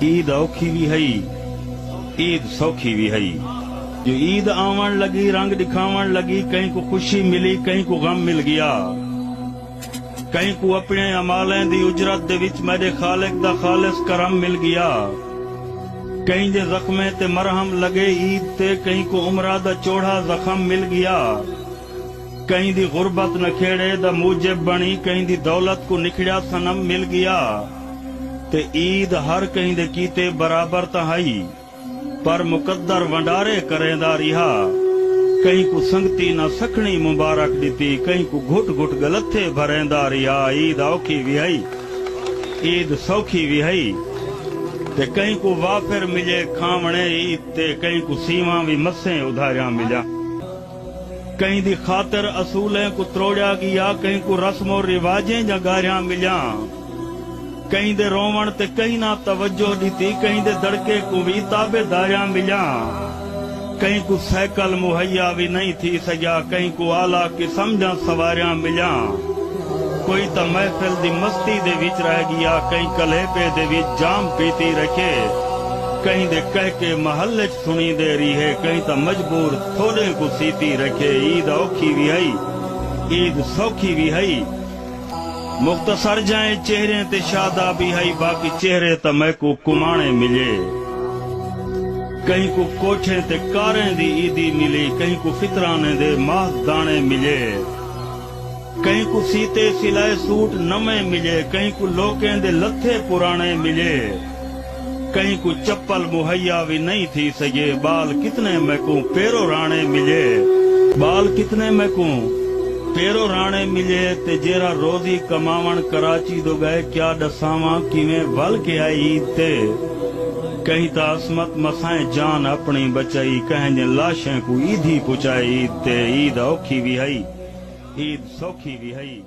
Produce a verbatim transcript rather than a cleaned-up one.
عید اوکھی وی ہئی، عید سوکھی وی ہئی۔ جو عید آوݨ لڳی، رنگ ݙکھاوݨ لڳی، کہیں کوں خوشی ملی، کہیں کوں غم مل ڳیا۔ کہیں کوں اپݨے اعمالیں دی اجرت دے وچ میݙے خالق دا خالص کرم مل ڳیا۔ کہیں دے زخمیں تے مرہم لڳے عید تے، کہیں کوں عمرہ دا چوڑھا زخم مل ڳیا۔ کہیں دی غربت نکھیڑے دا موجب بݨی، کہیں دی دولت کوں نکھڑیا صنم مل ڳیا۔ تے عید ہر کہیں دے کیتے برابر تاں ہئی، پر مقدر ونڈارے کریندا ریہا۔ کہیں کوں سنگتی نہ سکھݨی مبارک ݙتی، کہیں کوں گھٹ گھٹ ڳلتھے بھریندا ریہا۔ عید اوکھی وی ہئی، عید سوکھی وی ہئی۔ تے کہیں کوں وافر ملے کھاوݨے عید تے، کہیں کوں سیواں وی مسیں ادھاریاں ملیاں۔ کہیں دی خاطر اصولیں کوں تروڑیا ڳیا، کہیں کوں رسم و رواجیں دیاں گاریاں ملیاں۔ کہیں دے رووݨ تے کہیں نہ توجہ ݙتی، کہیں دے دڑکے کوں وی تابعداریاں ملیاں۔ کہیں کوں سائیکل مہیا وی نئیں تھی سڳیا، کہیں کوں اعلیٰ قسم دیاں سواریاں ملیاں۔ کوئی تاں محفل دی مستی دے وچ رہ ڳیا، کہیں کلیپے دے وچ جام پیتی رکھے۔ کہیں دے کہہ کے محل اچ سݨیندے ریہے، کہیں تاں مجبور تھوڑیں کوں سیتی رکھے۔ عید اوکھی وی ہئی، عید سوکھی وی ہئی۔ مختصر جئیں چہریں تے شادابی ہئی، باقی چہرے تاں میکوں کماݨے ملے۔ کہیں کوں کوٹھیں تے کاریں دی عیدی ملی، کہیں کوں فطرانیں دے ماہ داݨے ملے۔ کہیں کوں سیتے سلائے سوٹ نویں ملے، کہیں کوں لوکیں دے لتھے پراݨے ملے۔ کہیں کوں چپل مہیا وی نئیں تھی سڳے، ٻال کتنے میکوں پیرو راݨے ملے۔ ٻال کتنے میکوں پیرو راݨے ملے۔ تے جیرھا روزی کماوݨ کراچی دو ڳئے، کیا ݙساواں کیویں ول کے آئے عید تے۔ کہیں تاں عصمت مسائیں جان اپݨی بچائی، کہیں دیاں لاشیں کوں عیدھی پچائے عید تے۔ عید اوکھی وی ہئی، عید سوکھی وی ہئی۔